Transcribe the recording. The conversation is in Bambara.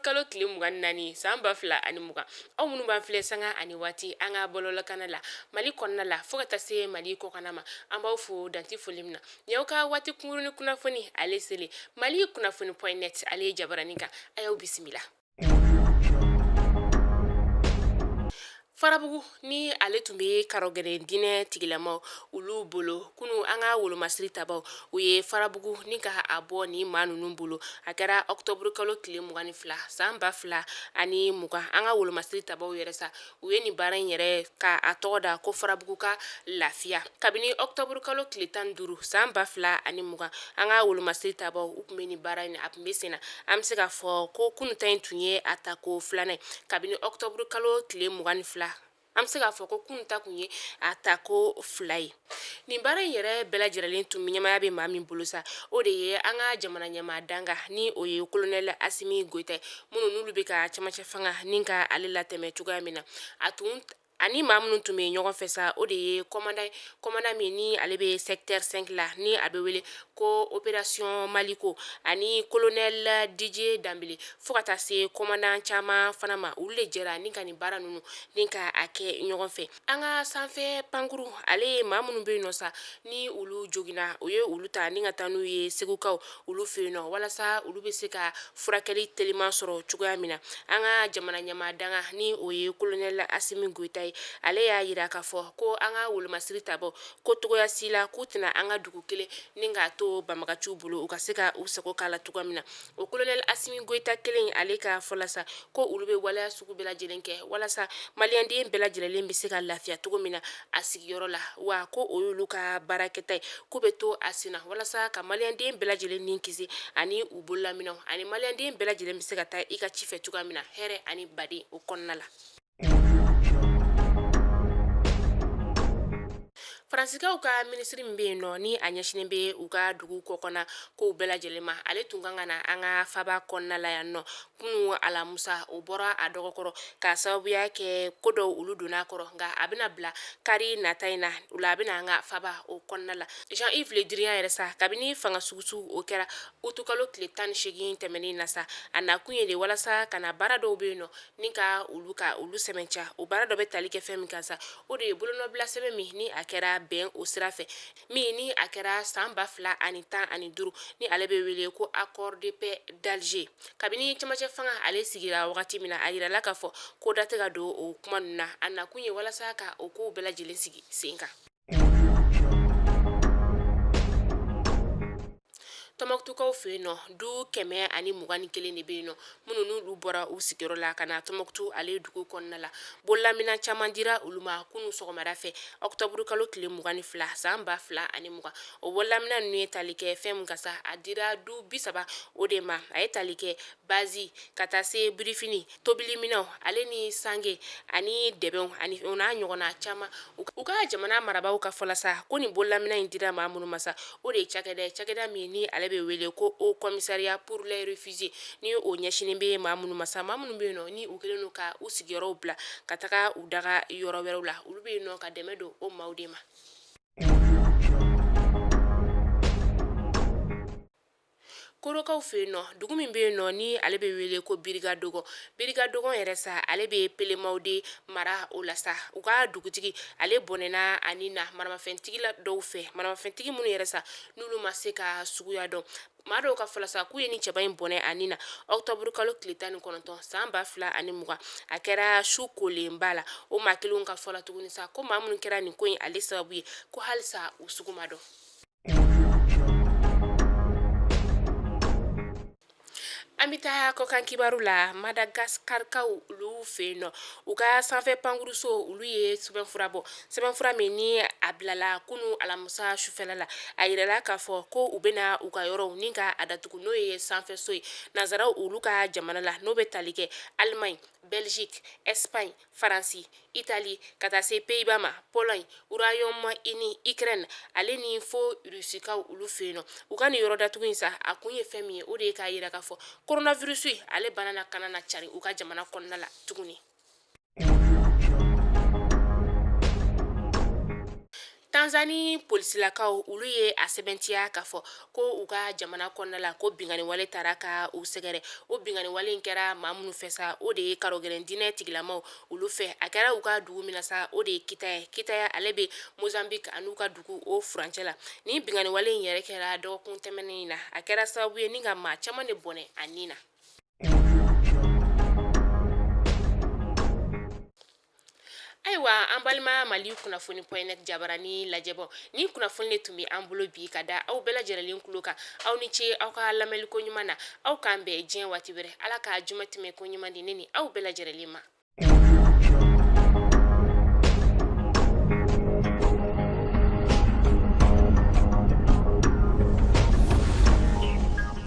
kalo tile 24 san 2020. Aw minnu b'an filɛ sanga ani waati an ka bɔlɔlɔkanna la Mali kɔnɔna la fo ka taa se Mali kɔkanna ma, an b'aw fo dan tɛ foli min na. Nin y'aw ka waati kunkuruni kunnafoni ale selen Mali kunnafoni point net ale ye jabaranin kan. A y'aw bisimila. Farabugu ni ale tun bɛ karɔgɛlɛn diinɛ tigilamaw olu bolo kunu, an ka wolomasiri tabaw u ye Farabugu ni ka a bɔ ni maa ninnu bolo. A kɛra ɔkutɔburu kalo tile 22 san 2020. An ka wolomasiri tabaw yɛrɛ sa, u ye nin baara in yɛrɛ ka a tɔgɔ da ko Farabugu ka lafiya. Kabini ɔkutɔburu kalo tile 15 san 2020, an ka wolomasiri tabaw u tun bɛ nin baara in, a tun bɛ sen na. An bɛ se k'a fɔ ko kunu ta in tun ye a tako filanan ye kabini ɔkutɔburu kalo tile 22. An bɛ se k'a fɔ ko kunu ta tun ye a tako fila ye. Nin baara in yɛrɛ bɛɛ lajɛlen tun ɲɛmaaya bɛ maa min bolo sa, o de ye an ka jamana ɲɛmaa dankan, ni o ye kolonɛli Asimi Goyita ye, minnu n'olu bɛ ka cɛmancɛ fanga ni ka ale latɛmɛ cogoya min na. A tun ani maa minnu tun bɛ ɲɔgɔn fɛ sa, o de ye commandant ye, commandant min ni ale bɛ secteur 5 la, ni a bɛ wele ko opération Maliko, ani colonel Didier Danbele, fo ka taa se commandant caman fana ma. Olu de jɛra ni ka nin baara ninnu ni ka a kɛ ɲɔgɔn fɛ. An ka sanfɛ pankuru ale ye maa minnu bɛ yen nɔ sa, ni olu joginna, u ye olu ta ni ka taa n'u ye Segukaw olu fɛ yen nɔ, walasa olu bɛ se ka furakɛli teliman sɔrɔ cogoya min na. An ka jamana ɲɛmaa dankan, ni o ye kolonɛli Asimi Goyita ye, ale y'a jira k'a fɔ ko an ka wolomasiri tabaw ko togoya si la k'u tɛna an ka dugu kelen ni k'a to banbagaciw bolo, u ka se ka u sago k'a la cogoya min na. O kolonɛli Asimi Goyita kelen ale ka fɔ la sa, ko olu bɛ waleya sugu bɛɛ lajɛlen kɛ walasa maliyɛnden bɛɛ lajɛlen bɛ se ka lafiya cogo min na a sigiyɔrɔ la, wa ko o y'olu ka baarakɛta ye, k'u bɛ to a senna walasa ka maliyɛnden bɛɛ lajɛlen ni kisi ani u bololaminɛw, ani maliyɛnden bɛɛ lajɛlen bɛ se ka taa i ka ci fɛ cogoya min na hɛrɛ ani baden o kɔnɔna la. Faransikaw ka minisiri min bɛ yen nɔ, ni a ɲɛsinnen bɛ u ka dugu kɔkanna kow bɛɛ lajɛlen ma, ale tun kan ka na an ka faba kɔnɔna la yan nɔ kunu alamusa. O bɔra a dɔgɔkɔrɔ k'a sababuya kɛ ko dɔw olu donna a kɔrɔ, nka a bɛna bila kari nata in na. O la a bɛna an ka faba o kɔnɔna la. Jean-Yves Le Drian yɛrɛ sa, kabini fanga sugusugu o kɛra utukalo tile 18 tɛmɛnen na sa, a nakun ye de walasa ka na baara dɔw bɛ yen nɔ ni ka olu ka olu sɛmɛntiya. O baara dɔ bɛ tali kɛ fɛn min kan sa, o de ye bolonɔbila sɛbɛn min ni a kɛra bɛn o sira fɛ, min ni a kɛra san 2015, ni ale bɛ wele ko accord de paix d'Alger. Kabini cɛmancɛ fanga ale sigira wagati min na, a yirala k'a fɔ ko da tɛ ka don o kuma ninnu na. A nakun ye walasa ka o kow bɛɛ lajɛlen sigi sen kan. Tɔnbukutukaw fɛ yen nɔ, du 121 de bɛ yen nɔ minnu n'olu bɔra u sigiyɔrɔ la ka na Tɔnbukutu ale dugu kɔnɔna la. Bololaminɛn caman dira olu ma kunun sɔgɔmada fɛ ɔkutɔburu kalo tile 22 san 2020. O bololaminɛn ninnu ye tali kɛ fɛn min kan sa, a dira du 30 o de ma. A ye tali kɛ bazi ka taa se birifini, tobiliminɛnw, ale ni sange ani dɛbɛnw ani o n'a ɲɔgɔnna caman. U ka jamana marabaaw ka fɔ la sa, ko nin bololaminɛn in dira maa minnu ma sa, o de ye cakɛda ye, cakɛda min ni ale bɛ wele ko Haut Commissariat pour les réfugiés, ni o ɲɛsinnen bɛ maa minnu ma sa, maa minnu bɛ yen nɔ ni u kɛlen don ka u sigiyɔrɔw bila ka taga u daga yɔrɔ wɛrɛw la, olu bɛ yen nɔ ka dɛmɛ don o maaw de ma. Korokaw fɛ yen nɔ, dugu min bɛ yen nɔ ni ale bɛ wele ko Biriga Dogon, Biriga Dogon yɛrɛ sa, ale bɛ Pelemawude mara o la sa. U ka dugutigi ale bɔnɛna a ni na maramafɛntigi la dɔw fɛ, maramafɛntigi minnu yɛrɛ sa n'olu ma se ka suguya dɔn. Maa dɔw ka fɔ la sa k'u ye nin cɛba in bɔnɛ a ni na ɔkutɔburu kalo tile 19 san 2020. A kɛra su kolenba la. O maa kelenw ka fɔ la tuguni sa, ko maa minnu kɛra nin ko in ale sababu ye, ko halisa u sugu ma dɔn. An bɛ taa kɔkan kibaru la. Madagaskarkaw olu fɛ yen nɔ, u ka sanfɛ pankuruso olu ye sɛbɛnfura bɔ, sɛbɛnfura min ni a bilala kunun alamisa sufɛla la. A yirala k'a fɔ ko u bɛna u ka yɔrɔw ni ka a datugu, n'o ye sanfɛso ye nansaraw olu ka jamana la, n'o bɛ tali kɛ Allemagne, Belgique, Espagne, Faransi, Italie, ka taa se Pays-Bas ma, Pologne, Royaume-Uni, Ukraine ale ni fo Rusikaw olu fɛ yen nɔ. U ka nin yɔrɔ datugu in sa, a kun ye fɛn min ye, o de ye k'a yira k'a fɔ coronavirus ale bana na kana na cari u ka jamana kɔnɔna la tuguni. Tan Tanzanie polisilakaw olu ye a sɛbɛntiya k'a fɔ ko u ka jamana kɔnɔna la ko binkanniwale taara ka u sɛgɛrɛ. O binkanniwale in kɛra maa minnu fɛ sa, o de ye karogɛlɛn diinɛ tigilamaw olu fɛ. A kɛra u ka dugu min na sa, o de ye Kitaya. Kitaya ale bɛ Mozambique an'u ka dugu o furancɛ la. Ni binkanniwale in yɛrɛ kɛra dɔgɔkun tɛmɛnen in na, a kɛra sababu ye ni ka maa caman de bɔnɛ a ni na. Ayiwa, an balima Mali kunnafoni point net jabarani lajɛbɔ, ni kunnafoni de tun bɛ an bolo bi ka da aw bɛɛ lajɛlen tulo kan. Aw ni ce aw ka lamɛnliko ɲuman na. Aw k'an bɛn diɲɛ waati wɛrɛ. Ala ka juma tɛmɛ ko ɲuman di ne ni aw bɛɛ lajɛlen ma.